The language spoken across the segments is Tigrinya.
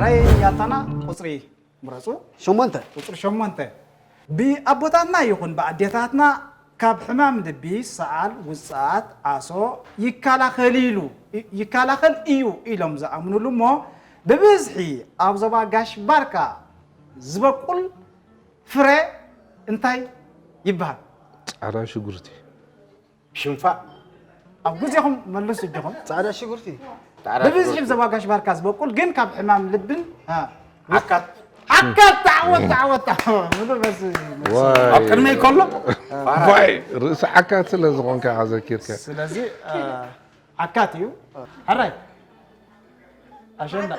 ራይ ያታና ቁጽሪ ምረጹ። ሸሞንተ። ቁጽሪ ሸሞንተ። ብኣቦታትና ይኹን ብኣዴታትና ካብ ሕማም ልቢ፣ ሰዓል፣ ውጽኣት፣ ዓሶ ይከላኸል ኢሉ፣ ይከላኸል እዩ ኢሎም ዝኣምኑሉ እሞ ብብዝሒ ኣብ ዞባ ጋሽ ባርካ ዝበቁል ፍረ እንታይ ይበሃል? ጻዕዳ ሽጉርቲ። ሽንፋ። ኣብ ግዜኹም መልሱ እጆኹም። ጻዕዳ ሽጉርቲ። ጻዕዳ ብብዝሒ ሽጉርቲ። ብዘባ ጋሽ ባርካ ዝበቁል ግን ካብ ሕማም ልብን፣ አ፣ ዓካት። ዓካት፣ ተዓወት፣ ተዓወት፣ ተዓወት። ምንም መልሲ፣ መልሲ። ዋይ። ኣብ ቅድመይ ከሎ? ፋራ። ዋይ፣ ርእሲ ዓካት ስለ ዝኾንካ ኢኻ ዘኪርካ። ስለዚ፣ አ፣ ዓካት እዩ። ሕራይ። ኣሸንዳ።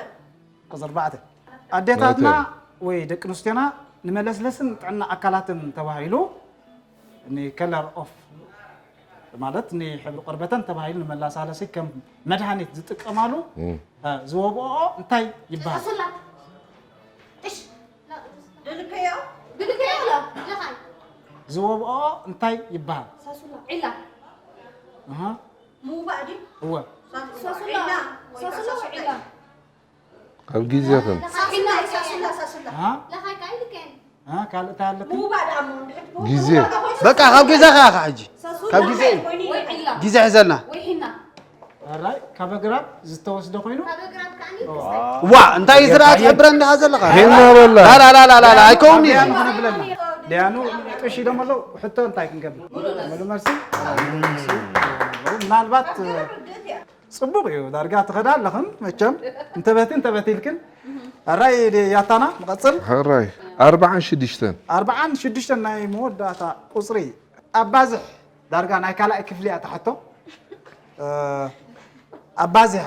ቁጽሪ ኣርባዕተ። ኣዴታትና ናተ። ወይ ደቂ ኣንስትዮና ንመለስለስን ጥዕና ኣካላትን ተባሂሉ ንከለር ኦፍ ማለት ንሕብሪ ቆርበተን ተባሂሉ ንመላሳለሲ ከም መድሃኒት ዝጥቀማሉ እም። እ፣ ዝወብኦ እንታይ ይበሃል? ሳሱላ። ጥሽ። ድልከዮ? ድልከዮ ኣሎ። ለኻይ። ዝወብኦ እንታይ ይበሃል? ሳሱላ። ዒላ። ኣሃ። ምውባእ ድዩ? እወ። ሳሱላ። ሳሱላ። ዒላ። ሳሱላ ወይ ሳሱላ። ዒላ። ኣብ ግዜኽን። ሳሱላ፣ ሳሱላ፣ ሳሱላ። ሃ? ለኻይ ካይ ልከን። ሃ? ካልእ እንታይ ኣለክን? ምውባእ ደኣ እሞ እንድሕር ግዜ። ምውባእ ኮይኑ በቃ፣ ካብ ግዜኻ ኢኻ ሕጂ። ሳሱላ ካብ ግዜ። ወይ ዒላ። ግዜ ሕዘልና። ወይ ሒና። ኣራይ፣ ካብ ኣግራብ ዝተወስደ ኮይኑ? ካብ ኣግራብ ከኣኒ ኦ። ክስታይ። ዋ፣ እንታይ እዩ ዝረኣ ትሕብረኒ ኢኻ ዘለኻ? ሒና በላ። ላ፣ ላ፣ ላ፣ ኣይከውን'ዩ። ዲያኑ ክነብለና። ዲያኑ ጥሽ ኢሎም ኣለዉ። ሕቶ እንታይ ክንገብር? ሙሉ መልሲ። ምናልባት ጽቡቕ እዩ፣ ዳርጋ ትኸዳ ኣለኽን መቸም፣ እንተበቲ እንተበቲ ኢልክን። ሕራይ ያታና፣ ንቐጽል። ሕራይ፣ ኣርብዓን ሽዱሽተን። ኣርብዓን ሽዱሽተን ናይ መወዳእታ ቁጽሪ ኣባዝሕ፣ ዳርጋ ናይ ካልኣይ ክፍሊ እያ እታ ሕቶ። እ፣ ኣባዝሐ።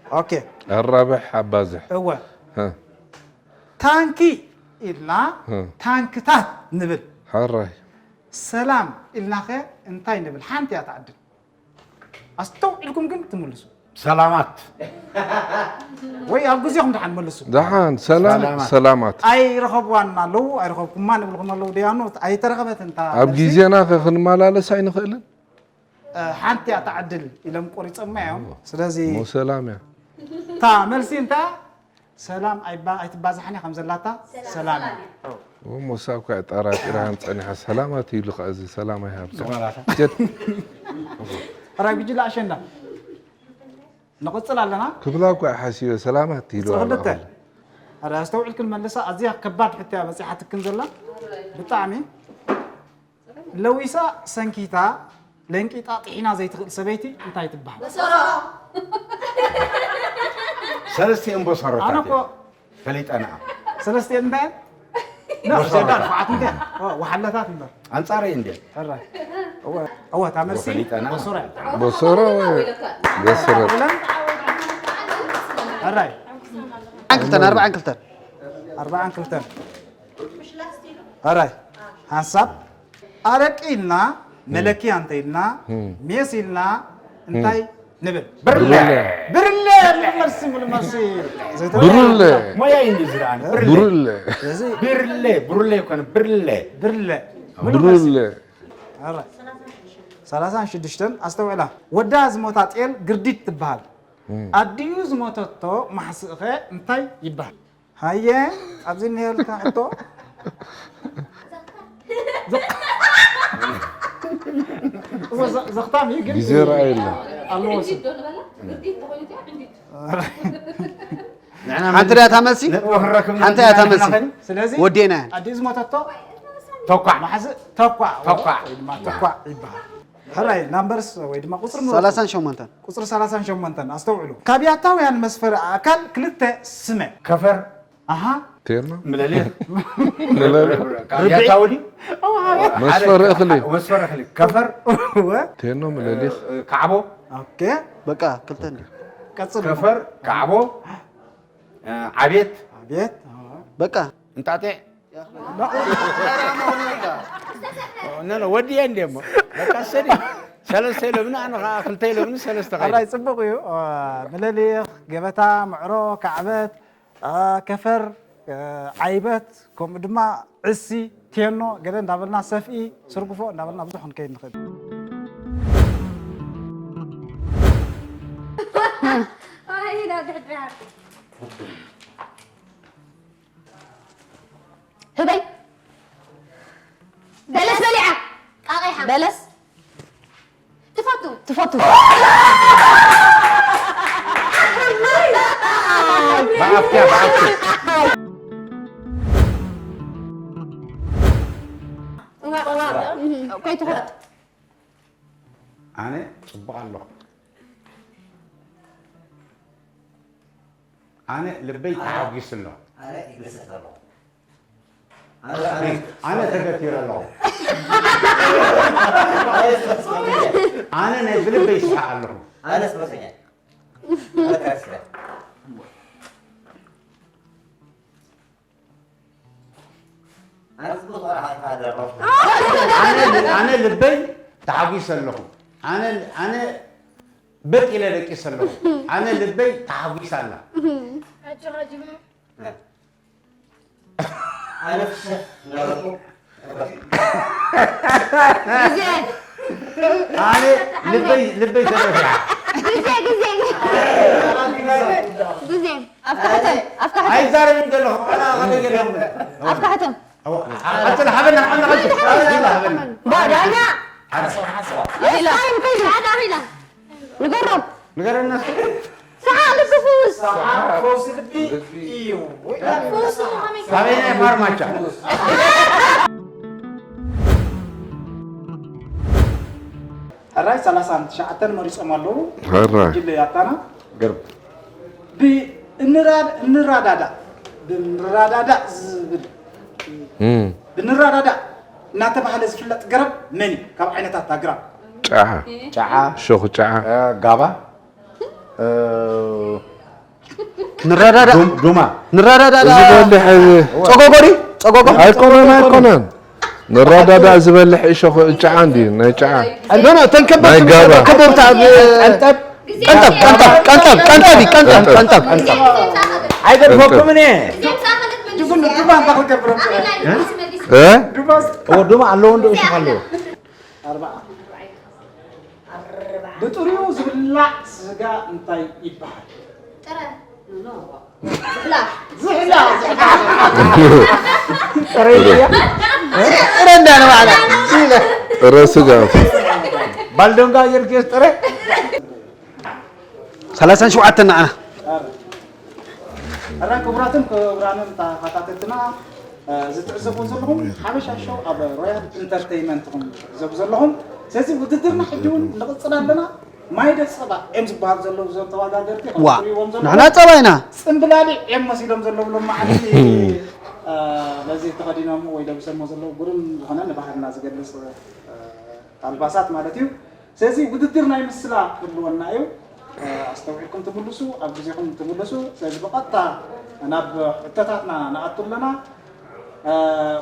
ኦኬ። ኣራብሕ ኣባዝሕ። እወ። ሀ። ታንኪ ኢልና ሀ። ታንክታት ንብል። ሕራይ። ሰላም ኢልናኸ እንታይ ንብል? ሓንቲ እያ ትዓድል። ኣስተውዒልኩም ግን ትምልሱ። ሰላማት። ወይ ኣብ ግዜኹም ደሓን መልሱ። ደሓን፣ ሰላም፣ ሰላማት። ሰላማት። ኣይረኸብዋን ኣለዉ፣ ኣይረኸብኩማን ይብልኩም ኣለዉ። ደያኑ ኣይተረኸበትን እታ ኣብ መልሲ። ግዜና ከ ክንመላለስ ኣይንኽእልን? እ፣ ሓንቲ እያ ትዓድል ኢሎም ቆሪጾማ እዮም። እዎ። ስለዚ እሞ ሰላም እያ። እታ መልሲ እንታይ? ሰላም ኣይባ-፣ ኣይትባዛሕን እያ ከም ዘላታ ሰላም። ሰላም እያ። እሞ ሳብ እኳ ጠራጢራን ጸኒሓ ሰላማት ኢሉ ከኣ እዚ ሰላም ኣይሃብካ። ዝኾናታ። ጀት። ሕራይ ጉጅለ ኣሸንዳ። ንቕጽል ኣለና። ክብላ እኳ ሓሲበ ሰላማት ኢሉ ቁጽሪ ክልተ። ኣላ። ኣረ ኣስተውዒልክን መልሳ፣ ኣዝያ ከባድ ሕቶ እያ በጺሓትክን ዘላ። ብጣዕሚ። ለዊሳ ሰንኪታ ለንቂጣ ጥሒና ዘይትኽእል ሰበይቲ እንታይ ትበሃል? በሰሮ። ሰለስቲኦም በሰሮታት ኣነ እኮ እዮም። ፈሊጠና። ሰለስቲኦም እንታይ? በሰሮታት። ኖ፣ ዳር ፉዓት እንታይ? ኦ፣ ወሓለታት እምበር። ኣንጻረይ እንደ። ሕራይ። እወ፣ እወ፣ እታ መልሲ ፈሊጠና። በሰሮ እያ። በሰሮ ወይ በሰሮ። ብለን? ሕራይ። ኣርባዓን ክልተን፣ ኣርባዓን ክልተን። ኣርባዓን ክልተን። ሕራይ። ሓንሳብ ኣረቂ ኢልና፣ መለኪያ እንተ ኢልና፣ እም። ሜስ ኢልና፣ እንታይ እም። ንብል? ብርለ። ብርለ። ብርለ፣ ምሉእ መልሲ፣ ምሉእ መልሲ። ዘይተረፈ ብርለ። ሞያ እዩ እንዲ ዝረኣኒ። ብርለ። ብርለ። እዚ ብርለ፣ ብርለ ይኮነ፣ ብርለ። ብርለ። ምሉእ መልሲ። ብርለ። ኣረ። ሰላሳን ሽዱሽተን ኣስተውዕላ። ወዳ ዝሞታ ጤል ግርዲት ትበሃል። እም። ኣዲኡ ዝሞተቶ ማሕስእኸ እንታይ ይበሃል? ሃየ፣ ኣብዚ እኒሀልካ ሕቶ። እወ፣ ዘ-፣ ዘኽታም እዩ፣ ግን ግዜ ረኣየላ። ኣለዎ ስም። ንሕና ሓንቲ ምን-፣ እያ እታ መልሲ? ነጥቢ ክንረክብ ሓንቲ እያ እታ ንሕና መልሲ። ኸን-፣ ስለዚ ወዴና። ኣዲኡ ዝሞተቶ ተኳዕ። ማሕዝ-፣ ተኳዕ። ተኳዕ። ወይ ድማ ተኳዕ ይበሃል። ሕራይ፣ ናምበርስ ወይ ድማ ቁፅሪ ንረክብ። ሰላሳን ሸሞንተን። ቁፅሪ ሰላሳን ሸሞንተን፣ ኣስተውዕሉ። ካብ ያታውያን መስፈሪ ኣካል ክልተ ስመ። ከፈር። ኣሃ። ቴኖ ምለሊኽ ምለሊኽ ካብ ያታው ድዩ መስፈሪ እኽሊ መስፈር እኽሊ ከፈር እወ ቴኖ ምለሊኽ ካዕቦ ኦኬ በቃ ክልተ እንዲ ቀጽል ከፈር ካዕቦ ዓቤት አቤት አዎ። በቃ እንጣጢዕ ነነ ወዲየ እንዴሞ በቃ ሰዲ ሰለስተ ኢሎምኒ ኣነ ከዓ ክልተ ኢሎምኒ ሰለስተ ኸይደ ኣራይ ጽቡቕ እዩ አ፣ ምለሊኽ ገበታ ምዕሮ ካዕበት አ፣ ከፈር አ፣ ዓይበት ከምኡ ድማ ዕሲ ቴኖ ገለ እንዳበልና ሰፍኢ ስርግፎ እንዳበልና ብዙሕ ክንከይድ ንኽእል ህበይ በለስ በሊዓ ቃቂሓ በለስ ትፈቱ ትፈቱ ብኣፍኪያ ብኣፍኪ ከይትፈቱ ኣነ ፅቡቅ ኣለኹ ኣነ ልበይ ተሓጒሱ ኣሎ ኣነ ተገቲረ ኣለኹ ኣነ ናይ ብልበይ ይስሓቅ ኣለኹ ኣነ ልበይ ተሓጒሰ ኣለኹ ኣነ በጥ ኢለ ደቂሰ ኣለኹ ኣነ ልበይ ተሓጒሳ ኣላ ኣነ ልበይ ልበይ ተደፊዓ ግዜ ግዜ ግዜ ኣፍታሕተን ኣፍታሕተን ኣይዛረብን ዘለኹ ኣና ኸደ ገለኹ ኣፍታሕተን ቀፅል ሓበና ሓበና ቀፅል ሓበና ባዳኛ ንገሮም ንገረና ሰሓቕ ልቢ ፍውስ ኣበይናይ ፋርማቻ ሕራይ ሰላሳን ትሽዓተን መሪፆም ኣለዉ ሕራይ ጅለ ያታና ግርብ ብእንራዳዳእ ብንራዳዳእ ዝብል ብንራዳዳእ እናተባህለ ዝፍለጥ ገረብ መን እዩ ካብ ዓይነታት ኣግራብ ጫዓ ጫዓ ሾኽ ጫዓ ጋባ ንረዳዳ ዱማ ንረዳዳ ዝበልሕ ጸጎጎ ድዩ ጸጎጎ ኣይኮነን ኣይኮነን ንረዳዳ ዝበልሕ እሾኽ ጫዓ እንዲ ናይ ጫዓ ኖ ኖ ተንከበ ናይ ጋባ ከበብታ ቀንጠብ ቀንጠብ ቀንጠብ ቀንጠብ ቀንጠብ ቀንጠብ ቀንጠብ ኣይገድፈኩም እኔ ድጉን ድማ እንታ ክገብሮም እ እዎ ዱማ ኣለዎ እንዶ እሾኽ ኣለዎ ኣርባዓ ብጥሪኡ ዝብላዕ ስጋ እንታይ ይበሃል? ጥረ ዝብላዕ ጥረ እንዳለ ማለት ጥረ ስጋ ባልዶንጋ ጀርጌስ ጥረ ሰላሳን ሸውዓተን ንዓና ሕራይ ክቡራትን ክቡራንን ተኸታተልትና እዚ ትዕዘቡ ዘለኹም ሓበሻ ሾው ኣብ ሮያል ኢንተርቴይመንት ኢኹም ትዕዘቡ ዘለኹም። ስለዚ ውድድርና ሕጂ እውን ንቕፅል ኣለና። ማይደ ፀባ እዮም ዝበሃሉ ዘለዉ እዞም ተወዳደርቲ ዋ ከምትሪእዎም ዘለኹም ንሕና ጸባይና ፅምብላሊዕ እዮም መሲሎም ዘለዉ ሎም መዓልቲ በዚ ተኸዲኖም ወይ ለቢሶሞ ዘለዉ ግሩም ዝኾነ ንባህልና ዝገልፅ ኣልባሳት ማለት እዩ። ስለዚ ውድድር ናይ ምስላ ክህልወና እዩ። ኣስተውዒልኩም ትምልሱ፣ ኣብ ግዜኹም ትምልሱ። ስለዚ ብቐጥታ ናብ ሕቶታትና ንኣቱ ኣለና።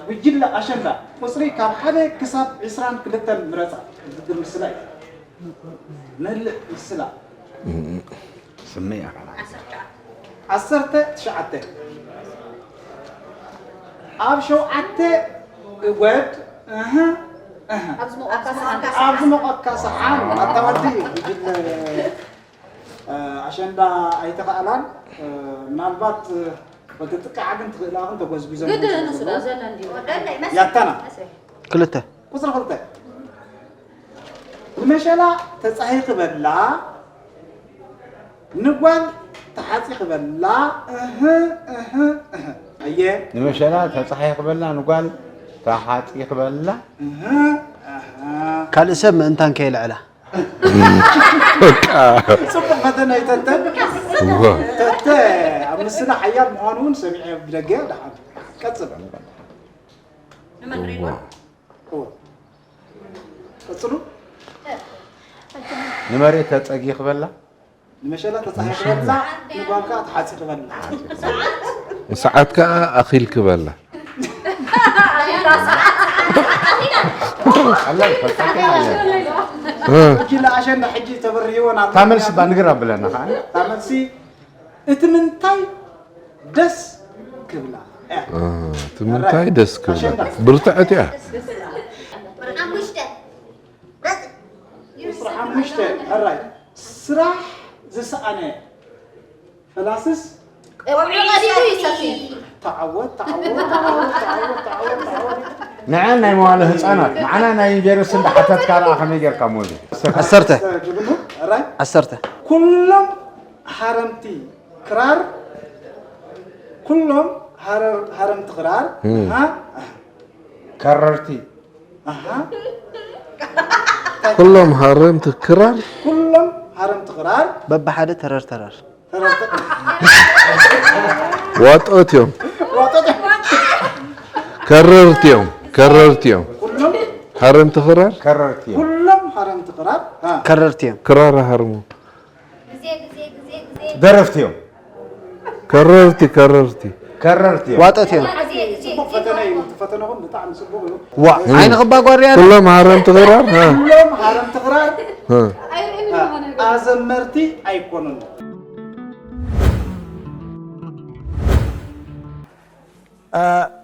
ጉጅለ ኣሸንዳ ቁፅሪ ካብ ሓደ ክሳብ ዕስራን ክልተን ምረፃ። ውድድር ምስላ እዩ። መልእ ምስላ። ስመያ ዓሰርተ ትሽዓተ ኣብ ሸውዓተ እወድ እህ ኣብ ዝሞቐካ ሰዓት ኣብ ዝሞቐካ ሰዓን ኣታ ወዲ ጉጅለ ኣሸንዳ ኣይተኸኣላን ምናልባት በቲ ጥቃዓ ግን ትኽእላ ግን ተጎዝጉዞም ግድ ንሱ ዳ ዘለ እንዲሁ ያታና ክልተ ቁፅሪ ክልተ ንመሸላ ተፃሂ ክበላ ንጓል ተሓፂ ክበላ እህ እህ እህ ኣየ ንመሸላ ተፃሒ ክበላ ንጓል ተሓፂ ክበላ እህ እህ ካልእ ሰብ ምእንታን ከየልዕላ ፅቡቅ ፈተነ ይተተ ተተ ኣብ ምስላ ሓያል ምዃኑ እውን ሰሚዐ ብደገ ደሓን ቀጽል። ንመን ሪድዋን? እዎ። ቀጽሉ። ንመሬት ተጸጊ ክበላ ንመሸላ ተጻሓ ክበላ ንጓል ከዓ ተሓጺ ክበላ። ሰዓት ከዓ ኣኺል ክበላ ኣላይ ፈጻቂ ኣለ ሕጂ ለኣሸንዳ ሕጂ ተበርህዎ ናብ እታ መልሲ ባ ንግር ኣብለና ከዓ እታ መልሲ እቲ ምንታይ ደስ ክብላ እያ። እቲ ምንታይ ደስ ክብላ ብርትዐት እያ ሓሙሽተ ዕስራ ሓሙሽተ ሕራይ ስራሕ ዝሰኣነ ፈላስስ ቆልዑ ቀዲሙ ይሰፊ። ተዓወት ተዓወት ተዓወት ተዓወት ተዓወት ተዓወት ንዐ ናይ መዋለ ህፃናት ንዓና ናይ ዩኒቨርሲቲ እንዳሓተትካ ረኣ ከመይ ጌርካ ሞዚ ዓሰርተ ጅግኑ ሕራይ ዓሰርተ ኩሎም ሃረምቲ ክራር ኩሎም ሃረር- ሃረምቲ ክራር እም። ኣሃ፣ ከረርቲ ኣሃ፣ ኩሎም ሃረምቲ ክራር ኩሎም ሃረምቲ ክራር በብሓደ ተረር ተረር ተረርቲ ዋጦት እዮም ዋጠጥ ከረርቲ እዮም ከረርቲ እዮም ኩሎም ሃረምቲ ክራር ከረርቲ እዮም ኩሎም ሃረምቲ ክራር ኣ፣ ከረርቲ እዮም ክራር ሃርሙ ግዜ ግዜ ግዜ ግዜ ደረፍቲ እዮም ከረርቲ ከረርቲ ከረርቲ እዮም ዋጠት እዮም ግዜ ግዜ ጽቡቅ ፈተነ እዩ። እቲ ፈተነኹም ብጣዕሚ ጽቡቅ እዩ። ዋ ዓይንኺ ባጓርያ ኩሎም ሃረምቲ ክራር እ፣ ኩሎም ሃረምቲ ክራር እ። ኣይርእን ማለት ኣዘመርቲ ኣይኮኑን።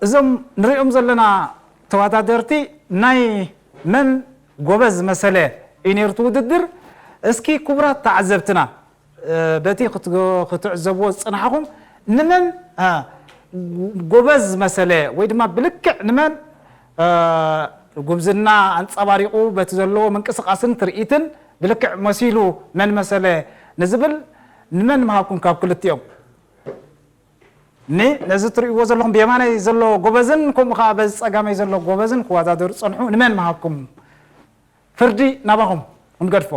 እዞም ንሪኦም ዘለና ተወዳደርቲ ናይ መን ጎበዝ መሰለ እዩ ነይሩ እቲ ውድድር። እስኪ ክቡራት ተዓዘብትና በቲ ክትዕዘብዎ ዝፀናሕኹም ንመን ጎበዝ መሰለ ወይ ድማ ብልክዕ ንመን ጉብዝና ኣንፀባሪቑ በቲ ዘለዎ ምንቅስቓስን ትርኢትን ብልክዕ መሲሉ መን መሰለ ንዝብል ንመን ምሃብኩም ካብ ክልቲኦም? ኒ ነዚ ትርእይዎ ዘለኹም ብየማነይ ዘሎ ጎበዝን ከምኡ ከዓ በዚ ፀጋመይ ዘሎ ጎበዝን ክወዳደሩ ፀንሑ ንመን ምሃብኩም? ፍርዲ ናባኹም ክንገድፎ።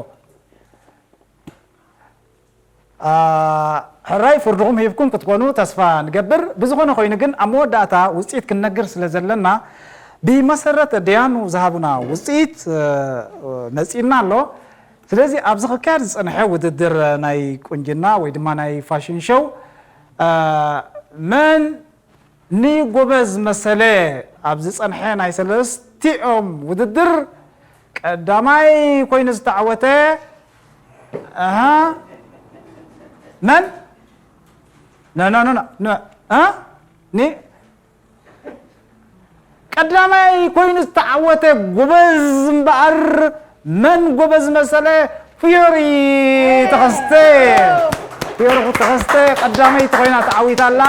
ሕራይ ፍርድኹም ሂብኩም ክትኮኑ ተስፋ ንገብር። ብዝኾነ ኮይኑ ግን ኣብ መወዳእታ ውፅኢት ክንነግር ስለ ዘለና ብመሰረት ደያኑ ዝሃቡና ውፅኢት መፂእና ኣሎ። ስለዚ ኣብዚ ክካየድ ዝፀንሐ ውድድር ናይ ቁንጅና ወይ ድማ ናይ ፋሽን ሾው መን ንጎበዝ መሰለ ኣብ ዝፀንሐ ናይ ሰለስቲኦም ውድድር ቀዳማይ ኮይኑ ዝተዓወተ ኣሃ መን ኖ ኖ ኖ ኖ እ ኒ ቀዳማይ ኮይኑ ዝተዓወተ ጎበዝ እምበኣር መን ጎበዝ መሰለ ፍዮሪ ተኸስተ ፍዮሪ ተኸስተ ቀዳመይቲ ኮይና ተዓዊታ ኣላ።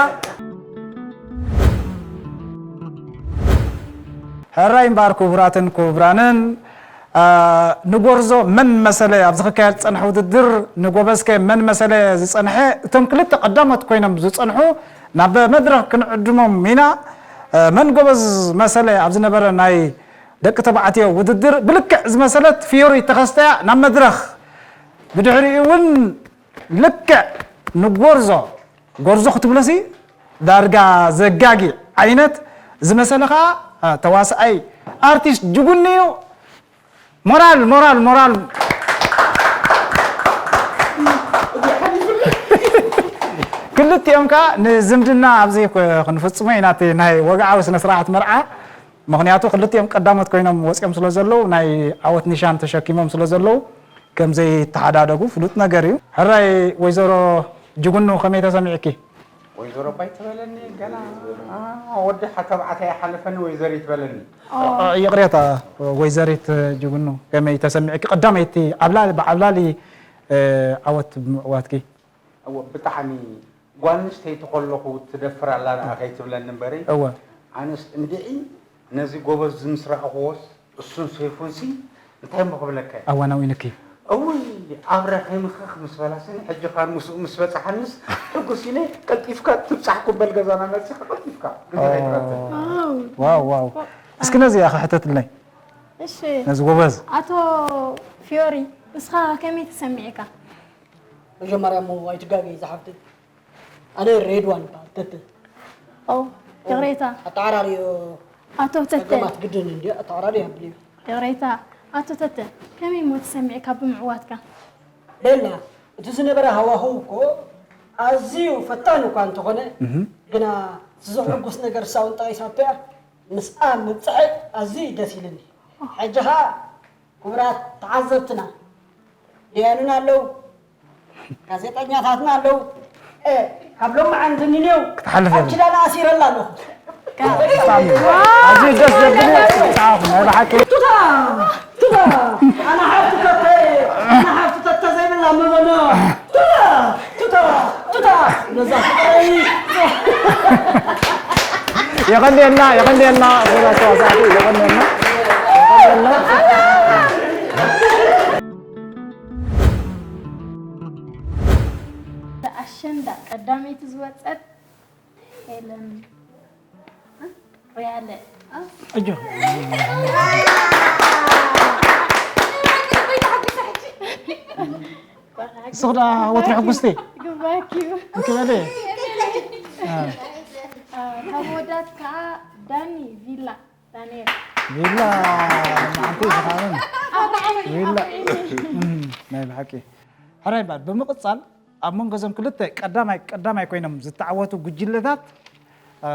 ሕራይ እምበኣር ክቡራትን ክቡራንን ንጎርዞ መን መሰለ ኣብ ዝክካየድ ዝፀንሐ ውድድር ንጎበዝከ መን መሰለ ዝፀንሐ እቶም ክልተ ቀዳሞት ኮይኖም ዝፀንሑ ናብ መድረክ ክንዕድሞም ኢና። መን ጎበዝ መሰለ ኣብ ዝነበረ ናይ ደቂ ተባዕትዮ ውድድር ብልክዕ ዝመሰለት ፍዮሪ ተኸስተያ ናብ መድረክ ብድሕሪኡ እውን ልክዕ ንጎርዞ ጎርዞ ክትብሎሲ ዳርጋ ዘጋጊ ዓይነት ዝመሰለ ከዓ ተዋስኣይ ኣርቲስት ጅጉኒ እዩ። ሞራል ሞራል ሞራል ክልቲኦም ከዓ ንዝምድና ኣብዚ ክንፍፅሞ ኢና እቲ ናይ ወግዓዊ ስነስርዓት መርዓ። ምክንያቱ ክልቲኦም ቀዳሞት ኮይኖም ወፂኦም ስለ ዘለዉ ናይ ዓወት ኒሻን ተሸኪሞም ስለ ዘለዉ ከም ዘይተሓዳደጉ ፍሉጥ ነገር እዩ። ሕራይ ወይዘሮ ጅግኑ ከመይ ተሰሚዕኪ? ወይዘሮ ባይ ትበለኒ ገና ወዲ ተባዕታይ ሓለፈኒ ወይዘሪት በለኒ። ይቕሬታ ወይዘሪት ጅግኑ ከመይ ተሰሚዕኪ? ቀዳመይቲ ዓብላሊ ብዓብላሊ ዓወት ብምዕዋትኪ። እወ ብጣዕሚ ጓል ኣንስተይቲ ከለኹ ትደፍር ኣላ ደኣ ከይትብለኒ እምበሪ እወ ኣነስ እንድዒ ነዚ ጎበዝ ምስ ረኣኽዎስ እሱን ሰይፉንሲ እንታይ እሞ ክብለካ እየ? ኣዋናዊንኪ እውይ ኣብረ ከይምኽኽ ምስ በላስኒ ሕጂ ካን ምስኡ ምስ በጻሓንስ ሕጉስ ኢለ ቀልጢፍካ ትብጻሕኩም በል ገዛና መጺኻ ቀልጢፍካ ግዜ ከይትረፍድ። ዋው ዋው እስኪ ነዚ እያ ክሕተትለይ እሺ ነዚ ጎበዝ ኣቶ ፊዮሪ ንስኻ ከመይ ተሰሚዕካ? መጀመርያ እሞ ኣይትጋገይ ዝሓፍተይ ኣነ ሬድዋን ይበሃል ተተ ኦ ይቕሬታ። ኣተዓራርዮ ኣቶ ተተ ጸገማት ግድን እንዲ ኣተዓራርዮ የብልዩ። ይቕሬታ። ኣቶ ተተ ከመይ እሞ ተሰሚዕካ ብምዕዋትካ? ቤላ፣ እቲ ዝነበረ ሃዋህው እኮ ኣዝዩ ፈታኒ እኳ እንተኾነ፣ ግና እቲ ዘሕጉስ ነገር እሳ እውን ጠቒሳቶ እያ። ምስኣ ምብጽሐይ ኣዝዩ እዩ ደስ ኢልኒ። ሕጂ ኸኣ ክቡራት ተዓዘብትና፣ ደያኑና ኣለዉ፣ ጋዜጠኛታትና ኣለዉ። እ፣ ካብ ሎማዓንቲ ንኔው ክትሓልፍ ኣብ የብልካ። ኪዳን ኣሲረላ ኣለኹ። ኣዝዩ ደስ ዘብል እዩ። ጻዕኹም ናይ ብሓቂ ቱታ! ቱታ! ኣነ ሓፍቲ ተተ፣ ኣነ ሓፍቲ ተተ ዘይብላ መመኖ። ቱታ! ቱታ! ቱታ! ነዛ ፍቕረይ የቐንየልና፣ የቐንየልና፣ ክቡራት ተዋሳእቲ፣ የቐንየልና፣ የቐንየልና። ኣሸንዳ ቀዳመይቲ ዝወጸት ሄለን ሪያለ። ኣጆ። ንስኽ ደኣ ወትሪ ሕጉስቲ ግባኪ። እንክበለ ካብ ወዳት ከዓ ዳኒ ቪላ ዳንኤል። ቪላ መዓልቲ ዝኻበን ቪላ እም፣ ናይ ብሓቂ ሕራይ በዓል ብምቕጻል ኣብ መንጎ እዞም ክልተ ቀዳማይ ቀዳማይ ኮይኖም ዝተዓወቱ ጉጅለታት እ፣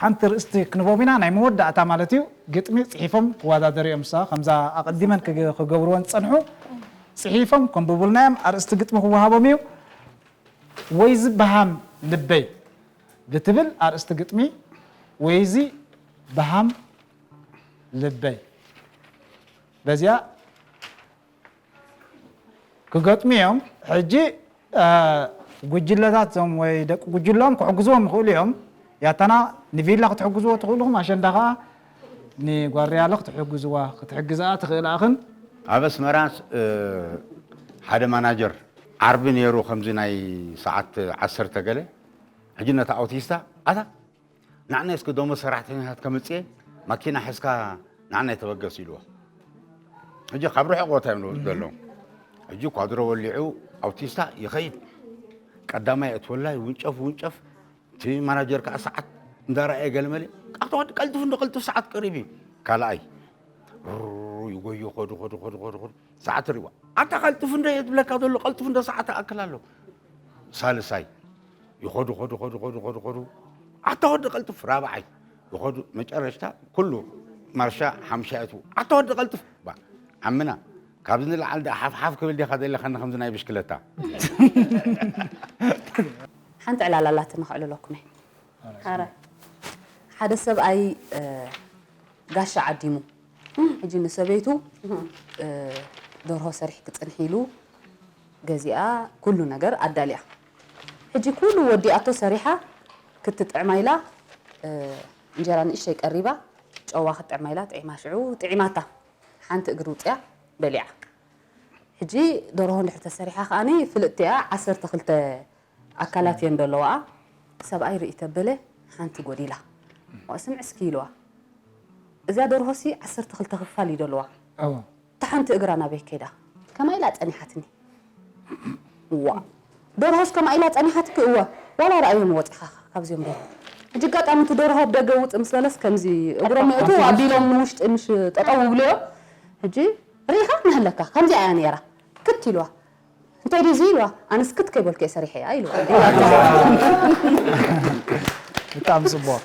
ሓንቲ ርእስቲ ክንቦም ኢና ናይ መወዳእታ ማለት እዩ። ግጥሚ ጽሒፎም ክወዳደሩ እዮም። እሳ ከምዛ ኣቐዲመን ክገ- ክገብርወን ዝጸንሑ ጽሒፎም ከንብቡልና እዮም። ኣርእስቲ ግጥሚ ክወሃቦም እዩ። ወይዚ በሃም ልበይ ብትብል ኣርእስቲ ግጥሚ ወይዚ በሃም ልበይ በዚኣ ክገጥሙ እዮም። ሕጂ እ፣ ጉጅለታት እዞም ወይ ደቂ ጉጅሎም ክሕግዝዎም ይኽእሉ እዮም። ያታና ንቪላ ክትሕግዝዎ ትኽእሉ ኢኹም። ኣሸንዳ ኸዓ ንጓርያለ ክትሕግዝዋ ክትሕግዝኣ ትኽእል ኣኽን ኣብ ኣስመራ እ፣ ሓደ ማናጀር ዓርቢ ነይሩ ከምዚ ናይ ሰዓት ዓሰርተ ገለ ሕጂ ነታ ኣውቲስታ ኣታ ንዓናይ እስኪ ደሞዝ ሰራሕተኛታት ከምጽእ ማኪና ሒዝካ ንዓናይ ተበገስ ኢልዎ። ሕጂ ካብ ርሑቕ ቦታ እዮም ዘለዉ። ሕጂ ኳድሮ ወሊዑ ኣውቲስታ ይኸይድ። ቀዳማይ የእትወላ ይውንጨፍ ይውንጨፍ። እቲ ማናጀር ከዓ ሰዓት እንዳረኣየ ገለመለ ኣቶ ወዲ ቀልጥፍ እንዶ ቀልጥፍ ሰዓት ቀሪብ እዩ። ካልኣይ ሩሩ ይጎዩ ኸዱ ኸዱ ኸዱ ኸዱ ኸዱ ሰዓት ሪዋ ኣታ ቀልጥፍ እንዶ እየ ዝብለካ ዘሎ ቀልጥፍ እንዶ ሰዓት ኣክል ኣሎ። ሳልሳይ ይኸዱ ኸዱ ኸዱ ኸዱ ኸዱ ኸዱ ኣታ ወዲ ቀልጥፍ ራብዓይ ይኸዱ መጨረሽታ ኩሉ ማርሻ ሓምሻ እትዉ ኣታ ወዲ ቀልጥፍ ባ ዓምና ካብዚ ንላዓል ደኣ ሓፍ ሓፍ ክብል ዲኻ ዘለኻኒ ከምዚ ናይ ብሽክለታ ሓንቲ ዕላል ኣላትኒ ከዕልለኩም እየ። ሓራይ ሓደ ሰብኣይ እ፣ ጋሻ ዓዲሙ ሕጂ ንሰበይቱ እ፣ ደርሆ ሰሪሕኪ ጽንሒ ኢሉ ገዚኣ ኩሉ ነገር ኣዳልያ። ሕጂ ኩሉ ወዲኣቶ ሰሪሓ ክትጥዕማ ኢላ እ፣ እንጀራ ንእሽተይ ቀሪባ ጨዋ ክትጥዕማ ኢላ ጥዒማ ሽዑ ጥዒማታ ሓንቲ እግሪ ውፅያ በሊዓ። ሕጂ ደርሆ እንድሕር ተሰሪሓ ከዓኒ ፍልጥቲ እያ ዓሰርተ ክልተ ኣካላት እየን ዘለዋኣ። ሰብኣይ ርኢ ተበለ ሓንቲ ጎዲላ። ዋእ ስምዒ እስኪ ኢልዋ። እዚኣ ደርሆሲ ዓሰርተ ክልተ ክፋል እዩ ዘለዋ። እወ እታ ሓንቲ እግራ ናበይ ከይዳ? ከማይ ኢላ ጸኒሓትኒ። ዋ ደርሆስ ከማይ ኢላ ጸኒሓትኪ? እወ ዋላ ረኣዮም ወጺኻ ካብዚኦም ደርሆ። ሕጂ ኣጋጣሚ እቲ ደርሆ ኣብ ደገ ውጽእ ምስ በለስ ከምዚ እግሮም የእቱ ኣቢሎም ንውሽጢ ምሽ ጠጠው ይብሉ እዮም። ሕጂ ርኢኻ እናሃለካ ከምዚኣ እያ ነይራ ክት ኢልዋ። እንታይ ድዩ እዚ ኢልዋ? ኣነስ ክት ከይበልኩ እየ ሰሪሐያ ኢልዋ። ብጣዕሚ ጽቡቕ።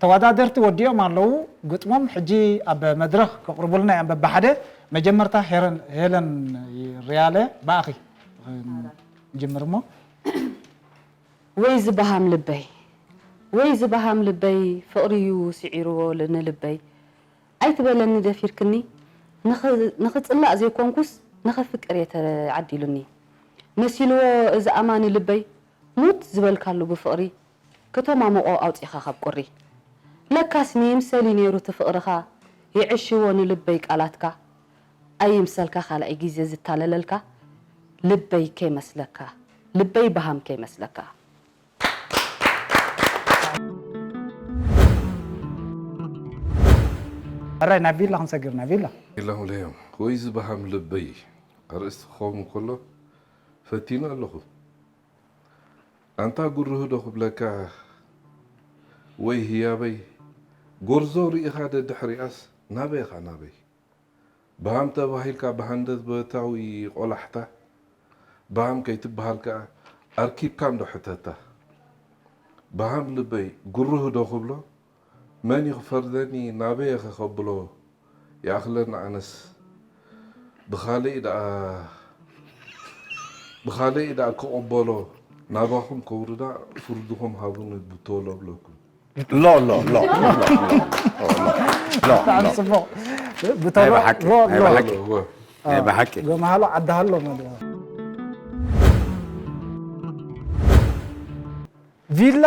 ተወዳደርቲ ወዲኦም ኣለዉ ግጥሞም። ሕጂ ኣብ መድረኽ ከቕርቡልና እዮም በብሓደ። መጀመርታ ሄረን- ሄለን ሪያለ ብኣኺ ንጅምር እሞ። ወይ ዝበሃም ልበይ ወይ ዝበሃም ልበይ ፍቕሪ'ዩ ስዒርዎ ንልበይ ኣይትበለኒ ደፊርክኒ ንኽጽላእ ዘይኮንኩስ ንኸፍቅር እየ ተዓዲሉኒ መሲልዎ እዚ ኣማኒ ልበይ ሙት ዝበልካሉ ብፍቕሪ ክተማምቖ ኣውጺእኻ ካብ ቁሪ ለካስ ንይምሰል እዩ ነይሩ እቲ ፍቕርኻ ይዕሽዎ ንልበይ ቃላትካ ኣይምሰልካ ካልኣይ ግዜ ዝታለለልካ ልበይ ከይመስለካ ልበይ በሃም ከይመስለካ። ሕራይ ናብ ቪላ ክንሰግር ናብ ቪላ። ኢሎም ለዮም ወይ ዝበሃም ልበይ ኣርእስቲ ክኸውን ከሎ ፈቲኑ ኣለኹ። ኣንታ ጉርህ ዶ ክብለካ ወይ ህያበይ፣ ጎርዞ ርኢኻ ደድሕሪኣስ ናበይ ኢኻ ናበይ? በሃም ተባሂልካ ብሃንደበታዊ ቆላሕታ፣ በሃም ከይትበሃል ከኣ ኣርኪብካ እንዶ ሕተታ። በሃም ልበይ ጉርህ ዶ ክብሎ፣ መን እዩ ክፈርደኒ ናበይ እየ ከኸብሎ? ይኣኽለኒ ኣነስ ብኻልእ ደኣ ብኻልእ ደኣ ክቕበሎ ናባኹም ከውርዳ ፍርድኹም ሃቡኒ ብቶሎ እብለኩም። ሎ ሎ ሎ ሎ ሎ ሎ ብጣዕሚ ጽቡቕ። ብተሎ ናይ ብሓቂ፣ ሎ ናይ ሎ ብሓቂ። እወ። ናይ ብሓቂ። ጎመሃሎ ዓዲ ሃሎ ማለት እዩ። ቪላ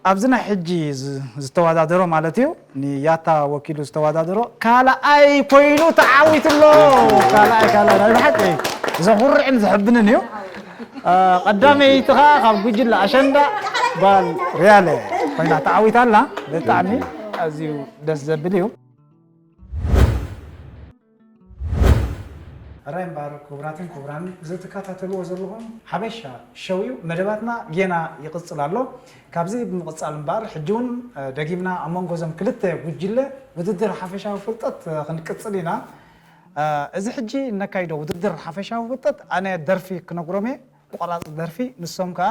ኣብዚ ናይ ሕጂ ዝ- ዝተወዳደሮ ማለት እዩ፣ ንያታ ወኪሉ ዝተወዳደሮ ካልኣይ ኮይኑ ተዓዊቱ ኣሎ። ካልኣይ ካልኣይ ናይ ብሓቂ ዘኹርዕን ዘሕብንን እዩ። አ፣ ቀዳመይቲ ኸኣ ካብ ጉጅለ ኣሸንዳ ጓል ሪያለ ኮይና ተዓዊታ ኣላ። ብጣዕሚ ኣዝዩ ደስ ዘብል እዩ። ሕራይ እምበኣር ክቡራትን ክቡራን እዚ ትከታተልዎ ዘለኹም ሓበሻ ሸው እዩ። መደባትና ጌና ይቕጽል ኣሎ። ካብዚ ብምቕጻል እምበኣር ሕጂ እውን ደጊምና ኣብ መንጎ እዞም ክልተ ጉጅለ ውድድር ሓፈሻዊ ፍልጠት ክንቅጽል ኢና። እዚ ሕጂ እነካይዶ ውድድር ሓፈሻዊ ፍልጠት ኣነ ደርፊ ክነግሮም እየ፣ ቆራጺ ደርፊ፣ ንሶም ከኣ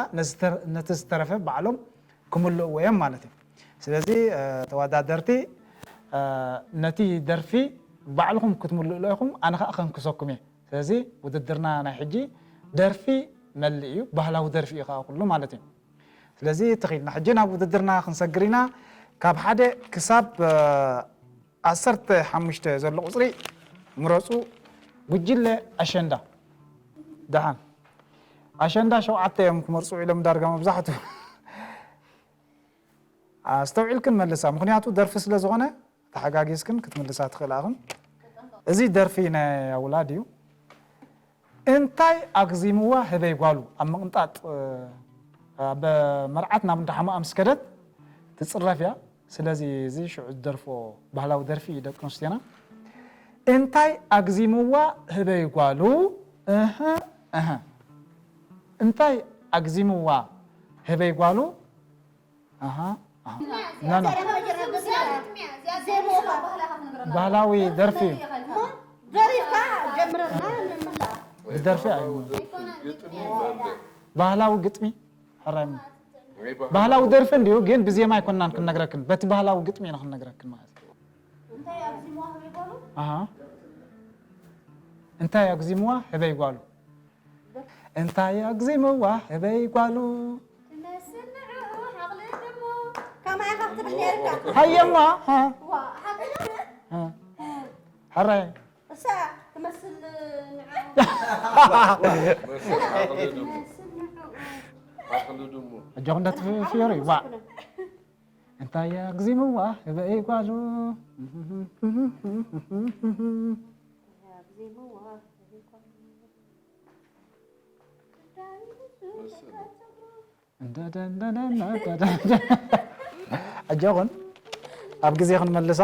ነቲ ዝተረፈ ባዕሎም ክምልእዎ እዮም ማለት እዩ። ስለዚ ተወዳደርቲ ነቲ ደርፊ ባዕልኹም ክትምልእሉ ኢኹም፣ ኣነ ከኣ ከንክሰኩም እየ። ስለዚ ውድድርና ናይ ሕጂ ደርፊ መልእ እዩ፣ ባህላዊ ደርፊ እዩ ከኣ ኩሉ ማለት እዩ። ስለዚ ተኺልና ሕጂ ናብ ውድድርና ክንሰግር ኢና። ካብ ሓደ ክሳብ ዓሰርተ ሓሙሽተ ዘሎ ቁጽሪ ምረጹ። ጉጅለ ኣሸንዳ ደሓን ኣሸንዳ ሸውዓተ እዮም ክመርጹ ኢሎም ዳርጋ መብዛሕቱ። ኣስተውዒልክን መልሳ፣ ምኽንያቱ ደርፊ ስለ ዝኾነ ተሓጋጊዝክን ክትምልሳ ትኽእላ ኢኽን። እዚ ደርፊ ናይ ኣውላድ እዩ። እንታይ ኣግዚምዋ ህበይ ጓሉ ኣብ ምቕንጣጥ ኣብ መርዓት ናብ እንዳሓማኣ ምስ ከደት ትፅረፍ እያ። ስለዚ እዚ ሽዑ ዝደርፎ ባህላዊ ደርፊ እዩ ደቂ ኣንስትዮና። እንታይ ኣግዚምዋ ህበይ ጓሉ እህ እህ እንታይ ኣግዚምዋ ህበይ ጓሉ ኣሃ ኣሃ ና ና ባህላዊ ደርፊ እዩ። ደሪፍካ ጀምረና ንምላ ብደርፊ ኣዩ ባህላዊ ግጥሚ ሕራይ እሞ ባህላዊ ደርፊ እንዲዩ ግን ብዜማ ኣይኮናን ክንነግረክን በቲ ባህላዊ ግጥሚ ኢና ክንነግረክን ማለት እዩ። እንታይ ኣብዚ መዋህበ ይባሉ ኣሃ እንታይ ኣግዚምዋ ህበይ ጓሉ እንታይ ኣግዚምዋ ህበይ ጓሉ ትመስል ንዕኡ ሓቕሊ ድሙ ከማይ ካብ ትብል ነርካ ሃየማ ሃ ዋ ሓቕሊ ሃ ሕራይ እሳ ትመስል ንዕኡ መስል ዓቕሊ ድሙ። ዓቕሊ ድሙ። ኣጆኹ እንዳትፍዮሪ ዋ እንታይ ኣግዚምዋ ህበይ ጓሉ ኣጆኹን ኣብ ግዜ ክንመልሳ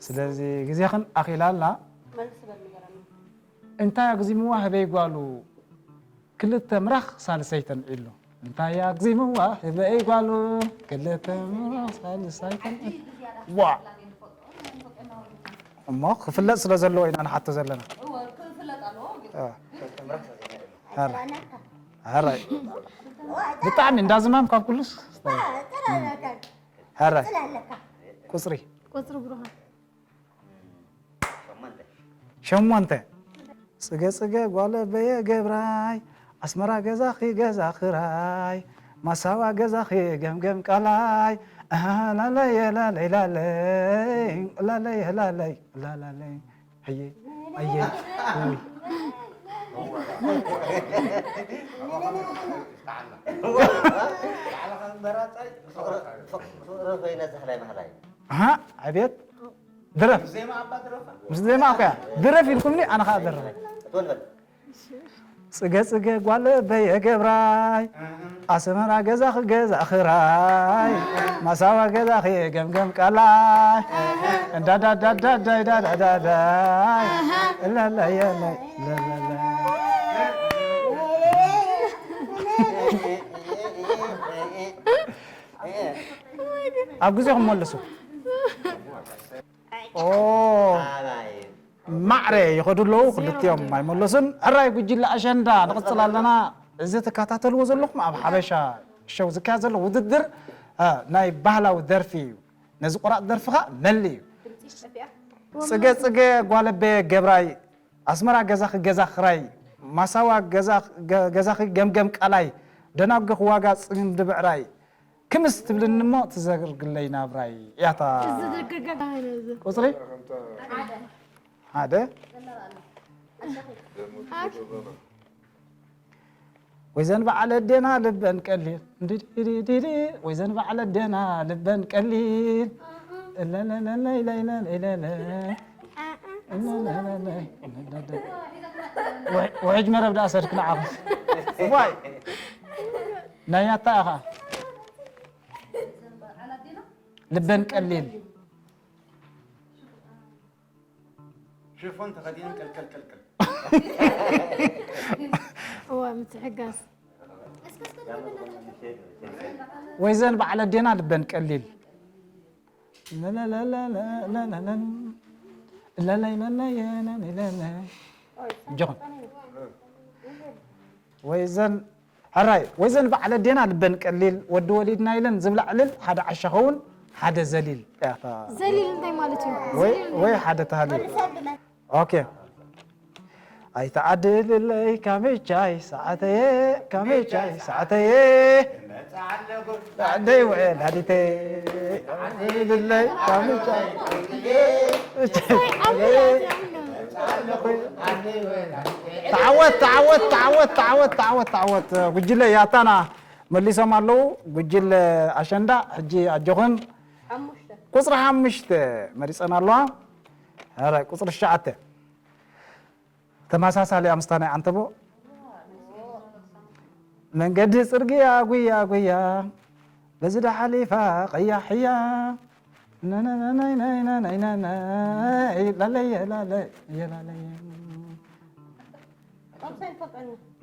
ስለዚ ግዜኽን ኣኺላ ኣላ እንታይ ኣግዚምዋ ህበይ ጓሉ ክልተ ምራኽ ሳልሰይተን ኢሉ እንታይ ኣግዚምዋ ህበይ ጓሉ ክልተ ምራኽ ሳልሰይተን ዋ እሞ ክፍለጥ ስለ ዘለዎ ኢና ንሓቶ ዘለና ሐራይ ብጣዕሚ እንዳዝማም ካብ ኩሉስ ሐራይ ቁፅሪ ቁፅሪ ብሩኻ ሸሞንተ ጽገ ጽገ ጓለ በየ ገብራይ ኣስመራ ገዛኺ ገዛ ኽራይ ማሳዋ ገዛኺ ገምገም ቃላይ ኣሃ ላለየ ላለይ ላለይ ላለየ ላለይ ላላለይ ኣየ ኣየ ውይ ፍቕሪ ኮይነ ዛህላይ ማህላይ ኣሃ ዕቤት ድረፍ ምስ ዜማ እኮ እያ ድረፍ ኢልኩምኒ ኣነ ከዓ ድረፍ እትወልበል ጽገ ጽገ ጓል በየ ገብራይ ኣሰመራ ገዛኺ ገዛ ኽራይ ማሳዋ ገዛኺ ገምገም ቃላይ እንዳዳዳዳዳይ ዳዳዳዳይ እላላየለይ ለለለ ኣብ ግዜኹም መልሱ። ኦ፣ ማዕረ ይኸዱ ኣለዉ፣ ክልቲኦም ኣይመለሱን። ሕራይ ጉጅለ ኣሸንዳ ንቕጽል ኣለና። እዚ ትከታተልዎ ዘለኹም ኣብ ሓበሻ ሸው ዝካየድ ዘሎ ውድድር፣ እ፣ ናይ ባህላዊ ደርፊ እዩ። ነዚ ቆራጽ ደርፊ ኸኣ መሊ እዩ። ጽገ ጽገ ጓለቤ ገብራይ፣ ኣስመራ ገዛኺ ገዛ ኽራይ፣ ማሳዋ ገዛ-፣ ገ-፣ ገዛኺ ገምገም ቃላይ፣ ደናጉ ክዋጋ ጽምዲ ብዕራይ፣ ክምስ ትብልኒ እሞ ትዘርግለይ ናብራይ እያታ። እዚ ዝርግርገር ባህል እዚ። ቁጽሪ ሓደ። ወይዘን በዓል ኣዴና ልበን ቀሊል፣ እንድድድድድ፣ ወይዘን በዓል ኣዴና ልበን ቀሊል፣ እለለለለይለይለለይለለ፣ እለለለለይ፣ እለለለ። ውሕ-፣ ውሕጅ መረብ ደኣ ሰድክ ንዓኹስ። እዋይ። ናይ ኣታ ኢኻ። ልበን ቀሊል። ሽፎን ተኸዲነን ቀልቀል ቀልቀል። እዋ፣ ምትሕጋዝ። ወይዘን በዓል ኣዴና ልበን ቀሊል። ለለለለለለለ። ለለይ ለለይ ለለይ ለለ። እጆኹም። ወይዘን፣ ሕራይ፣ ወይዘን በዓል ኣዴና ልበን ቀሊል፣ ወዲ ወሊድና ኢለን ዝብላ ዕልል፣ ሓደ ዓሻ ኸውን፣ ሓደ ዘሊል። ያታ። ዘሊል እንታይ ማለት እዩ? ወይ፣ ዘሊል ወይ እንታይ? ሓደ ተሃሊል። ኦኬ። ኣይተዓድልለይ ካምቻይ ሰዓተየ፣ ካምቻይ ሰዓተየ። ኣደይ ወላዲተይ፣ ተዓድልለይ ካምቻይ። ተዓወት፣ ተዓወት፣ ተዓወት፣ ተዓወት፣ ተዓወት፣ ተዓወት። ጉጅለ ያታና መሊሶም ኣለዉ። ጉጅለ ኣሸንዳ፣ ሕጂ ኣጆኹም። ቁጽሪ ሓሙሽተ መሪጸን ኣለዋ። ሕራይ፣ ቁጽሪ ትሽዓተ። ተመሳሳሊ ኣምስታ ናይ ዓንተቦ። መንገዲ ጽርግያ ጉያ ጉያ፣ በዚ ዳ ሓሊፋ ቀያሕ እያ። ነነነነይነይነይነይነይ፣ ላለየ ላለየ ላለየ።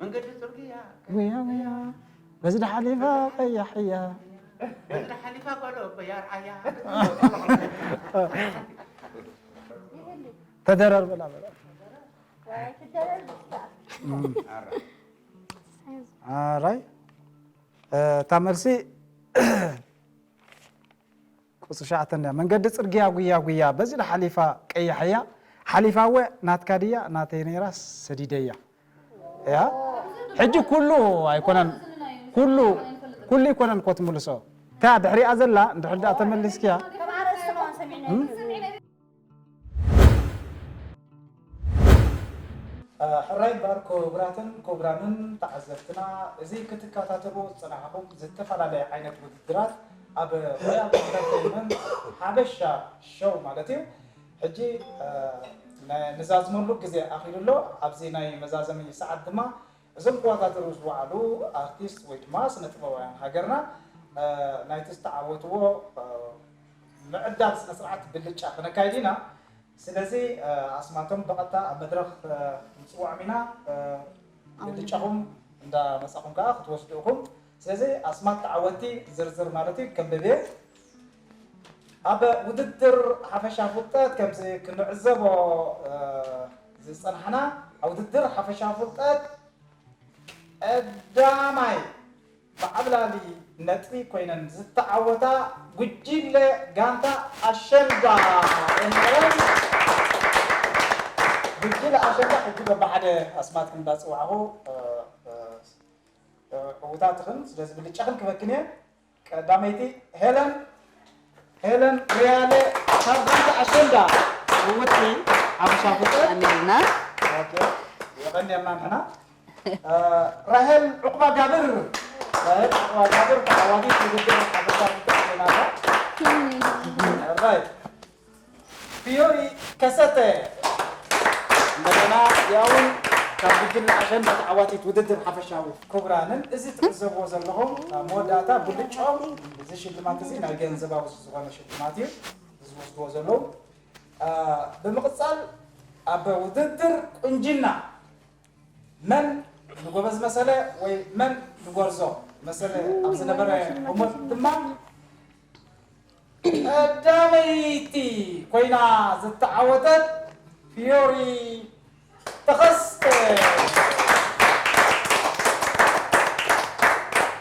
መንገዲ ጽርግያ ጉያ ጉያ፣ በዚ ዳ ሓሊፋ ቀያሕ እያ። በዚ ዳ ሓሊፋ ጓሎ እኮ ያርዓያ። ተደረር በላ በላ። ኣራይ፣ እ፣ እታ መልሲ ቁጽሪ ትሽዓተ እንድያ። መንገዲ ጽርግያ ጉያ ጉያ፣ በዚ ሓሊፋ ቀያሕ እያ። ሓሊፋ እወ ናትካ ድያ? ናተይ ነይራ፣ ሰዲደያ። እያ። ሕጂ ኩሉ ኣይኮነን፣ ኩሉ፣ ኩሉ ኣይኮነን እኮ ትምልሶ። እታ ድሕሪኣ ዘላ እንድሕር ደኣ ተመሊስክያ። እም? እ፣ ሕራይ እምበኣር ክቡራትን ክቡራንን ተዓዘብትና፣ እዚ ክትከታተልዎ ዝጸናሕኩም ዝተፈላለየ ዓይነት ውድድራት ኣብ ሮያል ኢንተርተይንመንት ሓበሻ ሾው ማለት እዩ። ሕጂ፣ እ፣ ነ-፣ ንዛዝመሉ ግዜ ኣኺሉ ኣሎ። ኣብዚ ናይ መዛዘሚ ሰዓት ድማ እዞም ክወዳደሩ ዝወዓሉ ኣርቲስት ወይ ድማ ስነ ጥበባውያን ሃገርና፣ እ፣ ናይቲ ዝተዓወትዎ፣ እ፣ ምዕዳል ስነ ስርዓት ብልጫ ክነካይድ ኢና። ስለዚ፣ እ፣ ኣስማቶም ብቐጥታ ኣብ መድረኽ፣ እ፣ ክንጽውዖም ኢና። እ፣ ብልጫኹም እንዳመጻኹም ከኣ ክትወስዱ ኢኹም። ስለዚ ኣስማት ተዓወትቲ ዝርዝር ማለት እዩ ከንብብ እየ። ኣብ ውድድር ሓፈሻ ፍልጠት ከምዚ ክንዕዘቦ፣ እ፣ ዝጸናሕና፣ ኣብ ውድድር ሓፈሻ ፍልጠት ቀዳማይ ብዓብላሊ ነጥቢ ኮይነን ዝተዓወታ ጉጅለ ጋንታ ኣሸንዳ እየን። ጉጅለ ኣሸንዳ ሕጂ በብሓደ ኣስማትኩም እንዳጸዋዕኹ፣ እ፣ እ፣ እ፣ ዕዉታትኽን፣ ስለዚ ብልጫኽን ክበክን እየ። ቀዳመይቲ ሄለን፣ ሄለን ሪያለ ካብ ጋንታ ኣሸንዳ። ዕውትቲ ሓበሻ ፍልጠት። ቀኒልና። ኦኬ፣ የቐንየልና ንሕና። እ፣ ራሄል ዑቕባ ጋብር፣ ራሄል ዑቕባ ጋብር ተዓዋቲት ውድድር ሓበሻ ፍልጠት ኮይና ኣላ። ራይት። ፊዮሪ ከሰተ። እንደገና ያውን ካብ ጉጅለ ኣሸንዳ ተዓዋቲት ውድድር ሓፈሻዊ ክቡራንን፣ እዚ ትዕዘብዎ ዘለኹም ኣብ መወዳእታ ብልጫኦም እዚ ሽልማት እዚ ናይ ገንዘባዊ ዝኾነ ሽልማት እዩ ዝወስድዎ ዘለዉ። አ፣ ብምቕጻል ኣብ ውድድር ቁንጅና መን ንጎበዝ መሰለ ወይ መን ንጎርዞ መሰለ ኣብ ዝነበረ ህሞት ድማ ቀዳመይቲ ኮይና ዝተዓወተት ፊዮሪ ተኸስተ።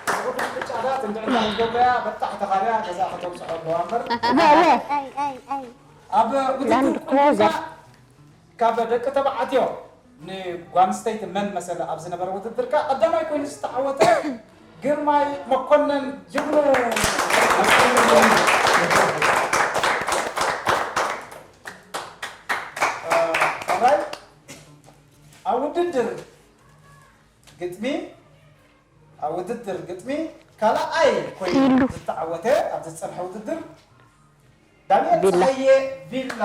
ብቕድሚ ብጫ ዳ ትንድዕና ዝገብረያ በጣሕ ተኻርያ ገዛ ከተውፅዖ ኣለዋ እምበር። لا لا أي أي أي ኣብ ውድድር ላንድ ቁንጅና ክሩዘር። ካብ ደቂ ተባዕትዮ ንጓል ኣንስተይቲ መን መሰለ ኣብ ዝነበረ ውድድር ከኣ ቀዳማይ ኮይኑ ዝተዓወተ ግርማይ መኮነን ጅግኑ። ራይ ኣብ ውድድር ግጥሚ ኣብ ውድድር ግጥሚ ካልኣይ ኮይኑ ፊሉ። ዝተዓወተ ኣብ ዝጸንሐ ውድድር ዳንኤል ቪላ። ጸሃየ ቪላ።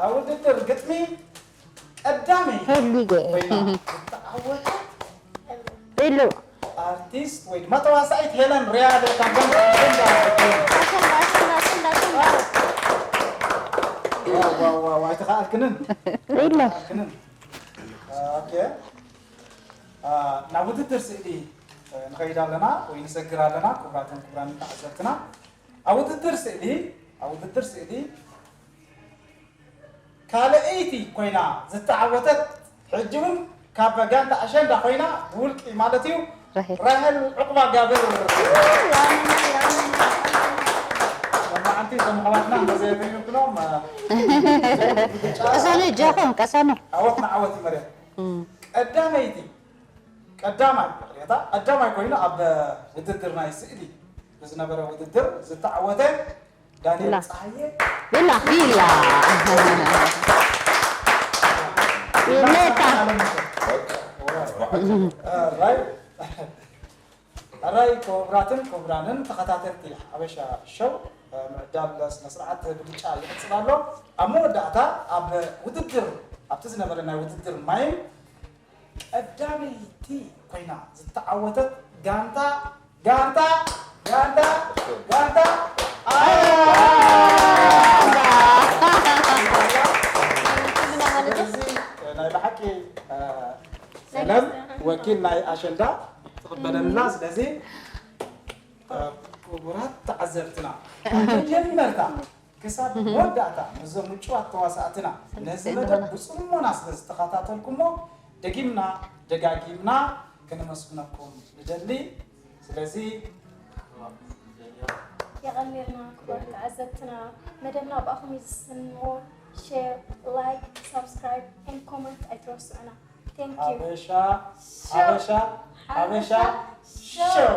ኣብ ውድድር ግጥሚ ቀዳመይ ሄሊጌ ኮይና ዝተዓወተ ፊሉ ኣርቲስት ወይ ድማ ተዋሳኢት ሄለን ሪያዶ ካብ ጎንደር። أشندا أشندا أشندا أشندا ኣይተኸኣልክንን ፊሉ ኣይተኸኣልክንን። ኦኬ። ናብ ውድድር ስእሊ ንኸይድ ኣለና ወይ ንሰግር ኣለና። ክቡራትን ክቡራን ተዓዘብትና ኣብ ውድድር ስእሊ ኣብ ውድድር ስእሊ ካልኣይቲ ኮይና ዝተዓወተት ሕጂ እውን ካብ ጋንታ ኣሸንዳ ኮይና ብውልቂ ማለት እዩ ራሄል። ራሄል ዕቁባ ጋብር። መዓንቲ እዞም ኣሕዋትና እንተዘየተዩብሎም ቀሰኑ እጃኹም ቀሰኑ ዓወት ንዓወት እዩ መርያ ቀዳመይቲ ቀዳማይ ይቕሬታ ቀዳማይ ኮይኑ ኣብ ውድድር ናይ ስእሊ ብዝነበረ ውድድር ዝተዓወተ ዳንኤል ላ። ፀሃየ ቢላ ቢላ ቢሌታ ራይ ራይ ክቡራትን ክቡራንን ተኸታተልቲ ሓበሻ ሸው ምዕዳል ስነ ስርዓት ብልጫ ይቕፅል ኣሎ። ኣብ መወዳእታ ኣብ ውድድር ኣብቲ ዝነበረ ናይ ውድድር ማይም ቀዳመይቲ ኮይና ዝተዓወተት ጋንታ ጋንታ ጋንታ ጋንታ ኣሸንዳ። ስለዚ ናይ ብሓቂ ሰለም ወኪል ናይ ኣሸንዳ ትቕበለልና። ስለዚ ክቡራት ተዓዘብትና ካብ መጀመርታ ክሳብ መወዳእታ ምስዞም ምጭዋት ተዋሳእትና ነዚ መደብ ብፅሞና ስለ ዝተኸታተልኩሞ ደጊምና ደጋጊምና ከነመስግነኩም ንደሊ። ስለዚ የቐንየልና ክቡራት ተዓዘብትና። መደብና ብኣኹም እዩ ዝስንዎ። ሼር፣ ላይክ፣ ሳብስክራይብ ኤንድ ኮመንት ኣይትረስዑና። Thank you። ሓበሻ ሓበሻ ሓበሻ ሸው